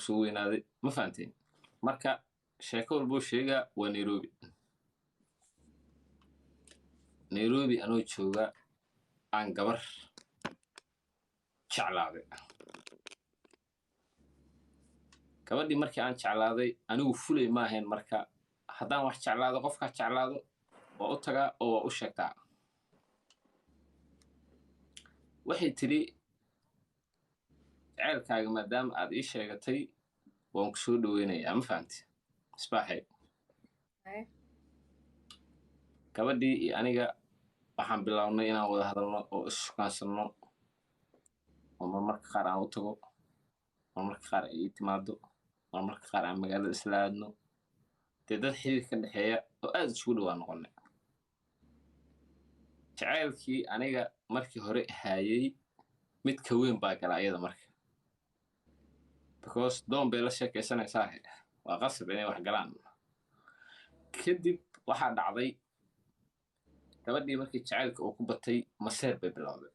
Soo weynaaday, ma fahanteen? Marka sheeko walbuu sheegaa waa Nairobi. Nairobi anoo jooga aan gabar jeclaaday. Gabadhii markii aan jeclaaday, anigu fulay ma ahayn. Marka haddaan wax jeclaado, qofkaa jeclaado waa u tagaa oo waa u sheegtaa. Waxay tidhi, "Jaceylkaaga maadaama aad ii sheegatay, waan ku soo dhoweynayaa." Ma fahanti, Misbaaxay? Gabadhii iyo aniga waxaan bilownay inaan wada hadalno oo is-shukaansanno, oo marmarka qaar aan u tago, marmarka qaar ay ii timaado, marmarka qaar aan magaalada isla aadno. Dee dad xiriir ka dhexeeya oo aad isugu dhowaa noqonay. Jacaylkii aniga markii hore haayay mid ka weyn baa gala ayada marka, because doon bay la sheekaysanaysaa, waa qasab inay wax galaan. Kadib waxaa dhacday, gabadhii markii jacaylka uu ku batay, maseer bay bilowday.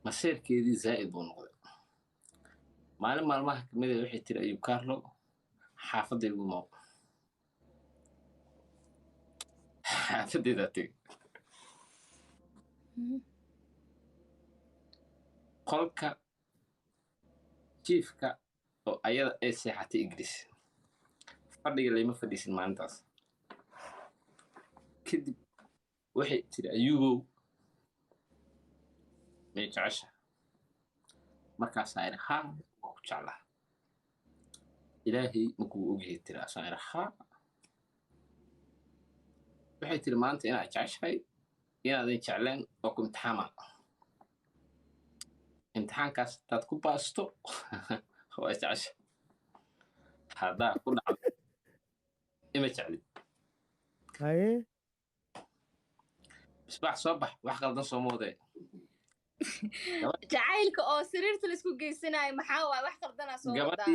Maseerkeedii zaa'id buu noqday. Maalin maalmaha kamid ah waxay tiri, "Ayub Carlo, xaafadaygu imow." Xaafadeydaa tegey. Qolka jiifka oo ayada ay seexatay Ingiriis, fadhiga layma fadhiisin maalintaas. Kadib waxay tiri, "Ayuubow, may jecesha?" Markaasaa idhi, "Haa, waa ku jeclaa." "Ilaahay makuu ogyahay?" tiri. Asaan idhi, "Haa." Waxay tiri, "Maanta inaad jeceshahay inaadan jecleen waa ku imtixaama. Imtixaankaas hadaad ku baasto, waa jecesha; haddaa ku dhacdo, ima jeclid." Haye. Misbaax, soo bax, wax qaldan sooma wadee? Jacaylka oo sariirta laisku geysanayo maxaa waay? Wax qaldanaa soo wadaa.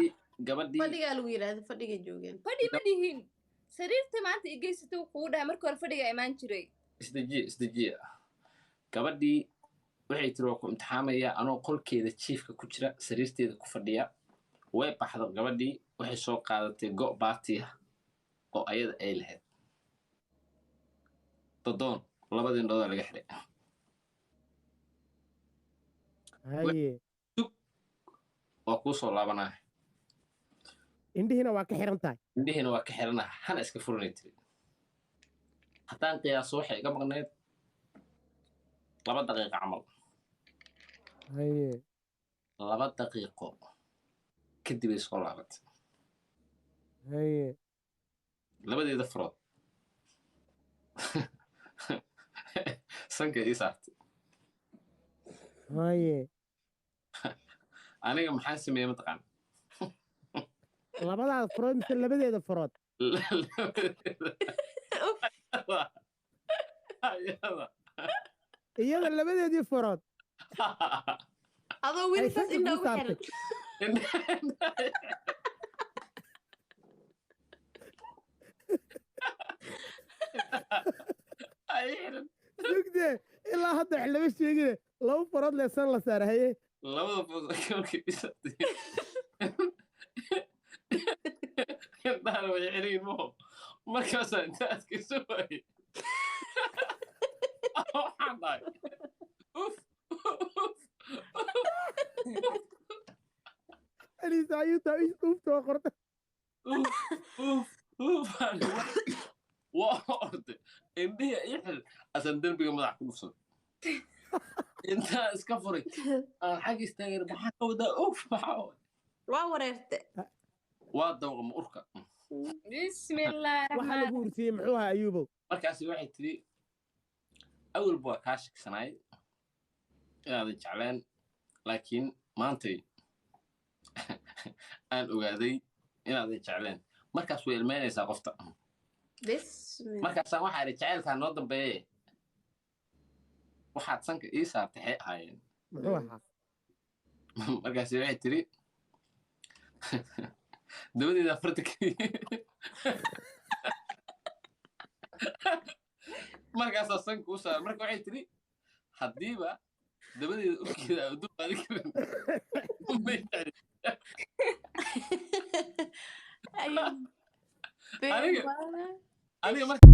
Gabadhii Fadhigaa lagu yidhaahda, fadhiga joogeen. Fadhi ma dhihin, sariirta maanta i geysatay kugu dhahay. Marka hore fadhiga imaan jiray. Isdejiye, isdejiye. Gabadhii waxay tiri, "Waa ku imtixaamaya." Anoo qolkeeda jiifka ku jira, sariirteeda ku fadhiya, way baxdo gabadhii. Waxay soo qaadatay go' baatiya oo ayada ay lahayd, dodoon labadii indhooda laga xiray. Haye. "Waa kuu soo laabanaya." Indhihiina waa ka xiran tahay. Indhihiina waa ka xiranaa, hana iska furanay tiri. Haddaan qiyaaso, waxay iga maqneyd 2 daqiiqo camal. Haye. 2 daqiiqo kadib ay soo laabatay. Haye. Labadeeda farood sanka ii saartay. Haye. Aniga maxaan sameeyey, mataqaan? Labadaada farood mise labadeeda farood? Ayada. Iyada labadeedii farood Adoo weli ay saas sanka indha kuu ugu xiran. saartay. Ay xiran. Sugdee, ilaa hadda wax lama sheegine, laba farood lee san la saara. Haye. Labada farood markay ii saartay, indhahana way xiran maho. Markaasaa inta adkayso waayey, waxaan dhahay, "Uf, uf." Alisa ayuuta ufta waa qorta. Uf, uf, uf. Waa orday, indhihii ii xil asan derbiga madax ku dhufsaday, intaa iska furay aan xag istaagay. Maxaa ka wadaa uf? Maxaa waay? Waa wareerte. Waa dawqa ma urka. Bismillaahi Waxaa raxmaan. lagu urtiyey muxuu ahaa, Ayuubow? Markaasi waxay tiri, "Awalba waa kaa shaksanaay inaadan jecleen, laakiin maantay aan ogaaday inaadan jecleen." Markaas way ilmeynaysaa qofta. Bismillah. Markaasaan waxaa idhi, "Jacaylkaa noo dambeeye, waxaad sanka ii saartay xee ahaayeen?" Muxuu ahaa? Markaasi waxay tiri, "Dabadeeda farta keliya." Markaasaa sanka u saaray. Marka waxay tiri, haddiiba Dabadeeda urkeeda aan u dulqaadan karin. Ma jecli. Ayuu Aniga been aniga marka